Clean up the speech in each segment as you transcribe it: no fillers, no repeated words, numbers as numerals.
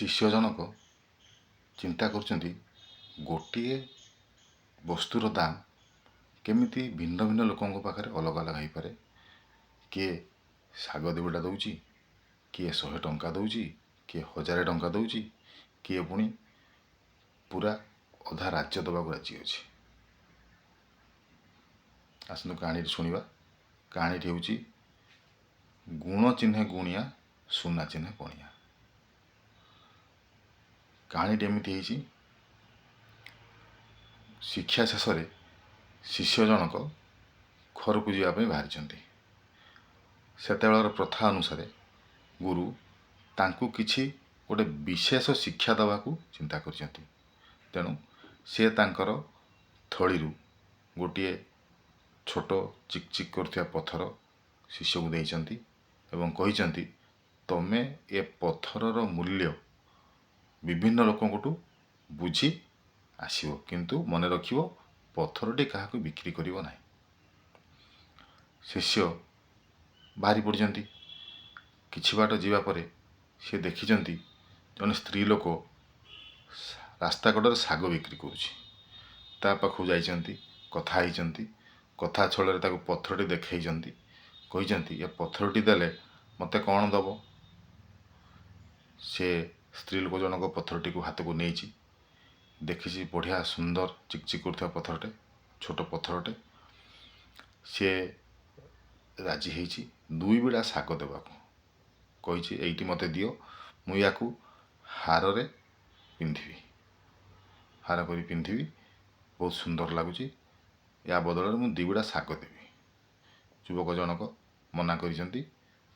ଶିଷ୍ୟ ଜଣକ ଚିନ୍ତା କରୁଛନ୍ତି, ଗୋଟିଏ ବସ୍ତୁର ଦାମ କେମିତି ଭିନ୍ନ ଭିନ୍ନ ଲୋକଙ୍କ ପାଖରେ ଅଲଗା ଅଲଗା ହେଇପାରେ। କିଏ ଶାଗ 2 ବିଡ଼ା ଦେଉଛି, କିଏ 100 ଟଙ୍କା ଦେଉଛି, କିଏ 1000 ଟଙ୍କା ଦେଉଛି, କିଏ ପୁଣି ପୁରା ଅଧା ରାଜ୍ୟ ଦେବାକୁ ରାଜି ଅଛି। ଆସନ୍ତୁ କାହାଣୀଟି ଶୁଣିବା। କାହାଣୀଟି ହେଉଛି "ଗୁଣ ଚିହ୍ନେ ଗୁଣିଆ, ସୁନା ଚିହ୍ନେ ବଣିଆ"। କାହାଣୀଟି ଏମିତି ହେଇଛି। ଶିକ୍ଷା ଶେଷରେ ଶିଷ୍ୟ ଜଣକ ଘରକୁ ଯିବା ପାଇଁ ବାହାରିଛନ୍ତି। ସେତେବେଳର ପ୍ରଥା ଅନୁସାରେ ଗୁରୁ ତାଙ୍କୁ କିଛି ଗୋଟେ ବିଶେଷ ଶିକ୍ଷା ଦେବାକୁ ଚିନ୍ତା କରିଛନ୍ତି। ତେଣୁ ସେ ତାଙ୍କର ଥଳିରୁ ଗୋଟିଏ ଛୋଟ ଚିକ୍ ଚିକ୍ କରୁଥିବା ପଥର ଶିଷ୍ୟକୁ ଦେଇଛନ୍ତି ଏବଂ କହିଛନ୍ତି, "ତମେ ଏ ପଥରର ମୂଲ୍ୟ ବିଭିନ୍ନ ଲୋକଙ୍କଠୁ ବୁଝି ଆସିବ, କିନ୍ତୁ ମନେ ରଖିବ, ପଥରଟି କାହାକୁ ବିକ୍ରି କରିବ ନାହିଁ।" ଶିଷ୍ୟ ବାହାରି ପଡ଼ିଛନ୍ତି। କିଛି ବାଟ ଯିବା ପରେ ସେ ଦେଖିଛନ୍ତି, ଜଣେ ସ୍ତ୍ରୀ ଲୋକ ରାସ୍ତା କଡ଼ରେ ଶାଗ ବିକ୍ରି କରୁଛି। ତା ପାଖକୁ ଯାଇଛନ୍ତି, କଥା ହେଇଛନ୍ତି। କଥା ଛଳରେ ତାକୁ ପଥରଟି ଦେଖେଇଛନ୍ତି। କହିଛନ୍ତି, "ଏ ପଥରଟି ଦେଲେ ମୋତେ କ'ଣ ଦେବ?" ସେ ସ୍ତ୍ରୀ ଲୋକ ଜଣକ ପଥରଟିକୁ ହାତକୁ ନେଇଛି। ଦେଖିଛି, ବଢ଼ିଆ ସୁନ୍ଦର ଚିକ୍ ଚିକ୍ କରୁଥିବା ପଥରଟେ, ଛୋଟ ପଥରଟେ। ସିଏ ରାଜି ହେଇଛି 2 ବିଡ଼ା ଶାଗ ଦେବାକୁ। କହିଛି, "ଏଇଟି ମୋତେ ଦିଅ, ମୁଁ ୟାକୁ ହାରରେ ପିନ୍ଧିବି, ହାର କରି ପିନ୍ଧିବି, ବହୁତ ସୁନ୍ଦର ଲାଗୁଛି। ୟା ବଦଳରେ ମୁଁ 2 ବିଡ଼ା ଶାଗ ଦେବି।" ଯୁବକ ଜଣକ ମନା କରିଛନ୍ତି।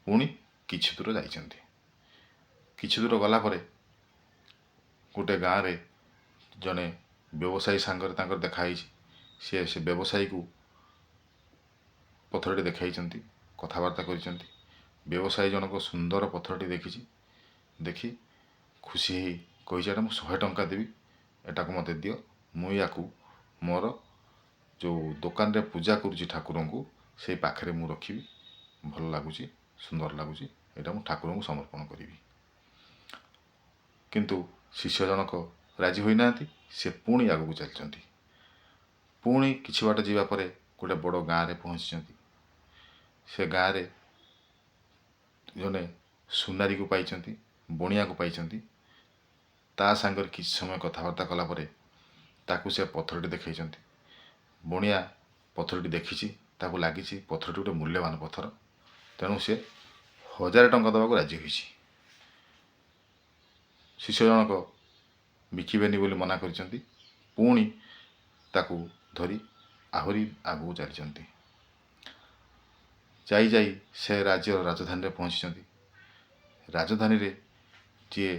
ପୁଣି କିଛି ଦୂର ଯାଇଛନ୍ତି। କିଛି ଦୂର ଗଲା ପରେ ଗୋଟେ ଗାଁରେ ଜଣେ ବ୍ୟବସାୟୀ ସାଙ୍ଗରେ ତାଙ୍କର ଦେଖା ହେଇଛି। ସିଏ ସେ ବ୍ୟବସାୟୀକୁ ପଥରଟି ଦେଖାଇଛନ୍ତି, କଥାବାର୍ତ୍ତା କରିଛନ୍ତି। ବ୍ୟବସାୟୀ ଜଣକ ସୁନ୍ଦର ପଥରଟି ଦେଖିଛି। ଦେଖି ଖୁସି ହେଇ କହିଛି, "ଏଇଟା ମୁଁ 100 ଟଙ୍କା ଦେବି, ଏଟାକୁ ମୋତେ ଦିଅ। ମୁଁ ୟାକୁ ମୋର ଯେଉଁ ଦୋକାନରେ ପୂଜା କରୁଛି ଠାକୁରଙ୍କୁ, ସେଇ ପାଖରେ ମୁଁ ରଖିବି। ଭଲ ଲାଗୁଛି, ସୁନ୍ଦର ଲାଗୁଛି, ଏଇଟା ମୁଁ ଠାକୁରଙ୍କୁ ସମର୍ପଣ କରିବି।" କିନ୍ତୁ ଶିଷ୍ୟ ଜଣକ ରାଜି ହୋଇନାହାନ୍ତି। ସେ ପୁଣି ଆଗକୁ ଚାଲିଛନ୍ତି। ପୁଣି କିଛି ବାଟ ଯିବା ପରେ ଗୋଟେ ବଡ଼ ଗାଁରେ ପହଞ୍ଚିଛନ୍ତି। ସେ ଗାଁରେ ଜଣେ ସୁନାରୀକୁ ପାଇଛନ୍ତି, ବଣିଆକୁ ପାଇଛନ୍ତି। ତା ସାଙ୍ଗରେ କିଛି ସମୟ କଥାବାର୍ତ୍ତା କଲା ପରେ ତାକୁ ସେ ପଥରଟି ଦେଖାଇଛନ୍ତି। ବଣିଆ ପଥରଟି ଦେଖିଛି। ତାକୁ ଲାଗିଛି ପଥରଟି ଗୋଟେ ମୂଲ୍ୟବାନ ପଥର। ତେଣୁ ସେ 1000 ଟଙ୍କା ଦେବାକୁ ରାଜି ହୋଇଛି। ଶିଷ୍ୟ ଜଣକ ବିକିବେନି ବୋଲି ମନା କରିଛନ୍ତି। ପୁଣି ତାକୁ ଧରି ଆହୁରି ଆଗକୁ ଚାଲିଛନ୍ତି। ଯାଇ ଯାଇ ସେ ରାଜ୍ୟର ରାଜଧାନୀରେ ପହଞ୍ଚିଛନ୍ତି। ରାଜଧାନୀରେ ଯିଏ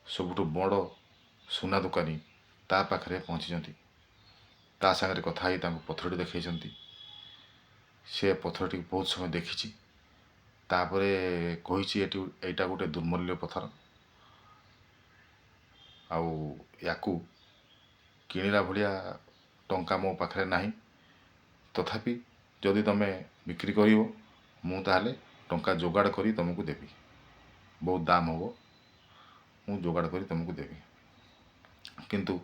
ସବୁଠୁ ବଡ଼ ସୁନା ଦୋକାନୀ, ତା ପାଖରେ ପହଞ୍ଚିଛନ୍ତି। ତା ସାଙ୍ଗରେ କଥା ହେଇ ତାଙ୍କୁ ପଥରଟି ଦେଖାଇଛନ୍ତି। ସେ ପଥରଟିକୁ ବହୁତ ସମୟ ଦେଖିଛି। ତାପରେ କହିଛି, ଏଠି ଏଇଟା ଗୋଟେ ଦୁର୍ମୂଲ୍ୟ ପଥର ଆଉ ୟାକୁ କିଣିଲା ଭଳିଆ ଟଙ୍କା ମୋ ପାଖରେ ନାହିଁ। ତଥାପି ଯଦି ତୁମେ ବିକ୍ରି କରିବ, ମୁଁ ତାହେଲେ ଟଙ୍କା ଯୋଗାଡ଼ କରି ତୁମକୁ ଦେବି। ବହୁତ ଦାମ ହେବ, ମୁଁ ଯୋଗାଡ଼ କରି ତୁମକୁ ଦେବି। କିନ୍ତୁ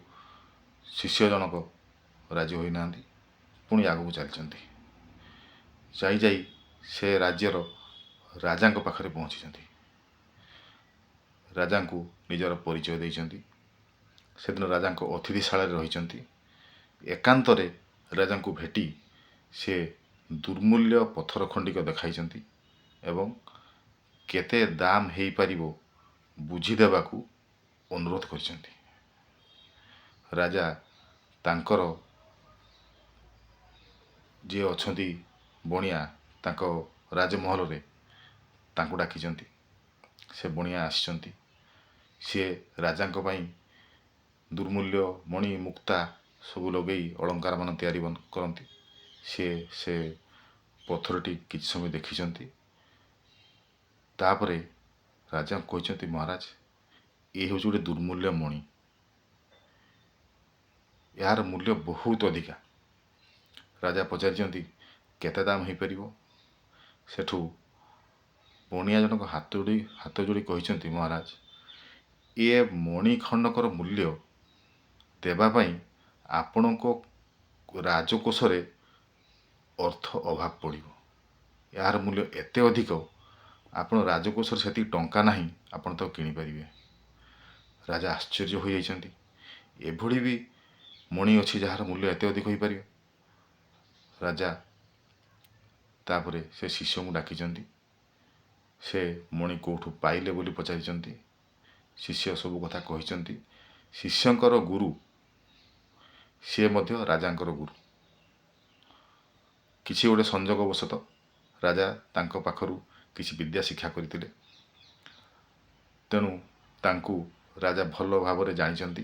ଶିଷ୍ୟ ଜଣକ ରାଜି ହୋଇନାହାନ୍ତି। ପୁଣି ଆଗକୁ ଚାଲିଛନ୍ତି। ଯାଇ ଯାଇ ସେ ରାଜ୍ୟର ରାଜାଙ୍କ ପାଖରେ ପହଞ୍ଚିଛନ୍ତି। ରାଜାଙ୍କୁ ନିଜର ପରିଚୟ ଦେଇଛନ୍ତି। ସେଦିନ ରାଜାଙ୍କ ଅତିଥିଶାଳାରେ ରହିଛନ୍ତି। ଏକାନ୍ତରେ ରାଜାଙ୍କୁ ଭେଟି ସେ ଦୁର୍ମୂଲ୍ୟ ପଥର ଖଣ୍ଡିକ ଦେଖାଇଛନ୍ତି ଏବଂ କେତେ ଦାମ ହେଇପାରିବ ବୁଝିଦେବାକୁ ଅନୁରୋଧ କରିଛନ୍ତି। ରାଜା ତାଙ୍କର ଯିଏ ଅଛନ୍ତି ବଣିଆ ତାଙ୍କ ରାଜମହଲରେ, ତାଙ୍କୁ ଡାକିଛନ୍ତି। ସେ ବଣିଆ ଆସିଛନ୍ତି। ସିଏ ରାଜାଙ୍କ ପାଇଁ ଦୁର୍ମୂଲ୍ୟ ମଣି ମୁକ୍ତା ସବୁ ଲଗେଇ ଅଳଙ୍କାରମାନ ତିଆରି କରନ୍ତି। ସିଏ ସେ ପଥରଟି କିଛି ସମୟ ଦେଖିଛନ୍ତି। ତାପରେ ରାଜାଙ୍କୁ କହିଛନ୍ତି, "ମହାରାଜ, ଏ ହେଉଛି ଗୋଟେ ଦୁର୍ମୂଲ୍ୟ ମଣି। ଏହାର ମୂଲ୍ୟ ବହୁତ ଅଧିକା।" ରାଜା ପଚାରିଛନ୍ତି, "କେତେ ଦାମ ହେଇପାରିବ?" ସେଠୁ ବଣିଆ ଜଣକ ହାତ ଯୋଡ଼ି ହାତ ଯୋଡ଼ି କହିଛନ୍ତି, "ମହାରାଜ, ଏ ମଣି ଖଣ୍ଡକର ମୂଲ୍ୟ ଦେବା ପାଇଁ ଆପଣଙ୍କ ରାଜକୋଷରେ ଅର୍ଥ ଅଭାବ ପଡ଼ିବ। ଏହାର ମୂଲ୍ୟ ଏତେ ଅଧିକ, ଆପଣ ରାଜକୋଷରେ ସେତିକି ଟଙ୍କା ନାହିଁ ଆପଣ ତାକୁ କିଣିପାରିବେ। ରାଜା ଆଶ୍ଚର୍ଯ୍ୟ ହୋଇଯାଇଛନ୍ତି, ଏଭଳି ବି ମଣି ଅଛି ଯାହାର ମୂଲ୍ୟ ଏତେ ଅଧିକ ହୋଇପାରିବ। ରାଜା ତାପରେ ସେ ଶିଷ୍ୟଙ୍କୁ ଡାକିଛନ୍ତି, ସେ ମଣି କେଉଁଠୁ ପାଇଲେ ବୋଲି ପଚାରିଛନ୍ତି। ଶିଷ୍ୟ ସବୁ କଥା କହିଛନ୍ତି। ଶିଷ୍ୟଙ୍କର ଗୁରୁ, ସିଏ ମଧ୍ୟ ରାଜାଙ୍କର ଗୁରୁ। କିଛି ଗୋଟେ ସଂଯୋଗ ବଶତଃ ରାଜା ତାଙ୍କ ପାଖରୁ କିଛି ବିଦ୍ୟା ଶିକ୍ଷା କରିଥିଲେ, ତେଣୁ ତାଙ୍କୁ ରାଜା ଭଲ ଭାବରେ ଜାଣିଛନ୍ତି।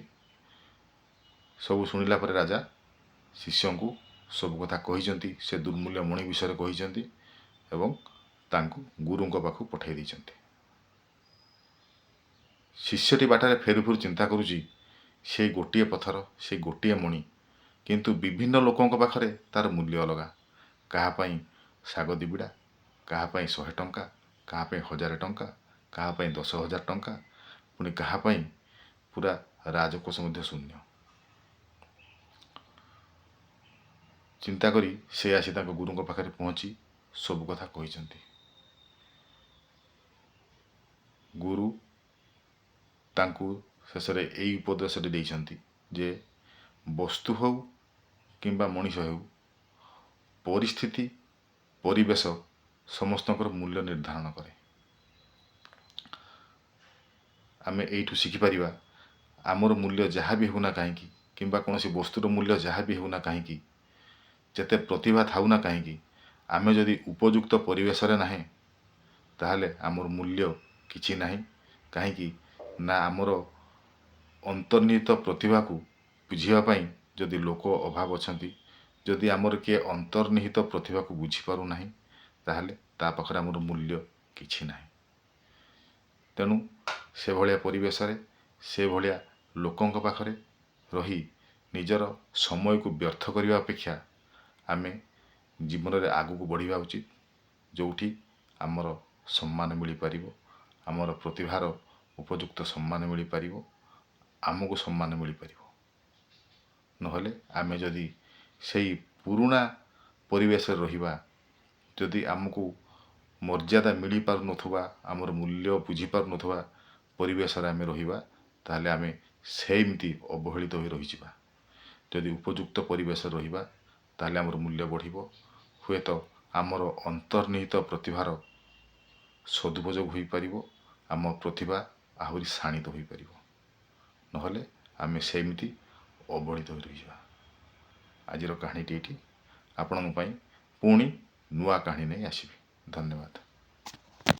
ସବୁ ଶୁଣିଲା ପରେ ରାଜା ଶିଷ୍ୟଙ୍କୁ ସବୁ କଥା କହିଛନ୍ତି, ସେ ଦୁର୍ମୂଲ୍ୟ ମଣି ବିଷୟରେ କହିଛନ୍ତି ଏବଂ ତାଙ୍କୁ ଗୁରୁଙ୍କ ପାଖକୁ ପଠାଇ ଦେଇଛନ୍ତି। ଶିଷ୍ୟଟି ବାଟରେ ଫେରୁ ଫେରୁ ଚିନ୍ତା କରୁଛି, ସେଇ ଗୋଟିଏ ପଥର, ସେଇ ଗୋଟିଏ ମଣି, କିନ୍ତୁ ବିଭିନ୍ନ ଲୋକଙ୍କ ପାଖରେ ତା'ର ମୂଲ୍ୟ ଅଲଗା। କାହା ପାଇଁ ଶାଗ ଦିବିଡ଼ା, କାହା ପାଇଁ 100 ଟଙ୍କା, କାହା ପାଇଁ 1000 ଟଙ୍କା, କାହା ପାଇଁ 10,000 ଟଙ୍କା, ପୁଣି କାହା ପାଇଁ ପୁରା ରାଜକୋଷ ମଧ୍ୟ ଶୂନ୍ୟ। ଚିନ୍ତା କରି ସେ ଆସି ତାଙ୍କ ଗୁରୁଙ୍କ ପାଖରେ ପହଞ୍ଚି ସବୁ କଥା କହିଛନ୍ତି। ଗୁରୁ ତାଙ୍କୁ ଶେଷରେ ଏଇ ଉପଦେଶଟି ଦେଇଛନ୍ତି ଯେ ବସ୍ତୁ ହେଉ କିମ୍ବା ମଣିଷ ହେଉ, ପରିସ୍ଥିତି ପରିବେଶ ସମସ୍ତଙ୍କର ମୂଲ୍ୟ ନିର୍ଦ୍ଧାରଣ କରେ। ଆମେ ଏଇଠୁ ଶିଖିପାରିବା, ଆମର ମୂଲ୍ୟ ଯାହା ବି ହେଉନା କାହିଁକି କିମ୍ବା କୌଣସି ବସ୍ତୁର ମୂଲ୍ୟ ଯାହା ବି ହେଉନା କାହିଁକି, ଯେତେ ପ୍ରତିଭା ଥାଉ ନା କାହିଁକି, ଆମେ ଯଦି ଉପଯୁକ୍ତ ପରିବେଶରେ ନାହେଁ ତାହେଲେ ଆମର ମୂଲ୍ୟ କିଛି ନାହିଁ। କାହିଁକି ନା ଆମର ଅନ୍ତର୍ନିହିତ ପ୍ରତିଭାକୁ ବୁଝିବା ପାଇଁ ଯଦି ଲୋକ ଅଭାବ ଅଛନ୍ତି, ଯଦି ଆମର କିଏ ଅନ୍ତର୍ନିହିତ ପ୍ରତିଭାକୁ ବୁଝିପାରୁନାହିଁ, ତାହେଲେ ତା ପାଖରେ ଆମର ମୂଲ୍ୟ କିଛି ନାହିଁ। ତେଣୁ ସେଭଳିଆ ପରିବେଶରେ, ସେଭଳିଆ ଲୋକଙ୍କ ପାଖରେ ରହି ନିଜର ସମୟକୁ ବ୍ୟର୍ଥ କରିବା ଅପେକ୍ଷା ଆମେ ଜୀବନରେ ଆଗକୁ ବଢ଼ିବା ଉଚିତ, ଯେଉଁଠି ଆମର ସମ୍ମାନ ମିଳିପାରିବ, ଆମର ପ୍ରତିଭାର ଉପଯୁକ୍ତ ସମ୍ମାନ ମିଳିପାରିବ, ଆମକୁ ସମ୍ମାନ ମିଳିପାରିବ। ନହେଲେ ଆମେ ଯଦି ସେଇ ପୁରୁଣା ପରିବେଶରେ ରହିବା, ଯଦି ଆମକୁ ମର୍ଯ୍ୟାଦା ମିଳିପାରୁନଥିବା, ଆମର ମୂଲ୍ୟ ବୁଝିପାରୁନଥିବା ପରିବେଶରେ ଆମେ ରହିବା, ତାହେଲେ ଆମେ ସେମିତି ଅବହେଳିତ ହୋଇ ରହିଯିବା। ଯଦି ଉପଯୁକ୍ତ ପରିବେଶରେ ରହିବା ତାହେଲେ ଆମର ମୂଲ୍ୟ ବଢ଼ିବ, ହୁଏତ ଆମର ଅନ୍ତର୍ନିହିତ ପ୍ରତିଭାର ସଦୁପଯୋଗ ହୋଇପାରିବ, ଆମ ପ୍ରତିଭା ଆହୁରି ଶାଣିତ ହୋଇପାରିବ। ନହେଲେ ଆମେ ସେମିତି ଅବହେଳିତ ହୋଇ ରହିଯିବା। ଆଜିର କାହାଣୀଟି ଏଇଠି। ଆପଣଙ୍କ ପାଇଁ ପୁଣି ନୂଆ କାହାଣୀ ନେଇ ଆସିବି। ଧନ୍ୟବାଦ।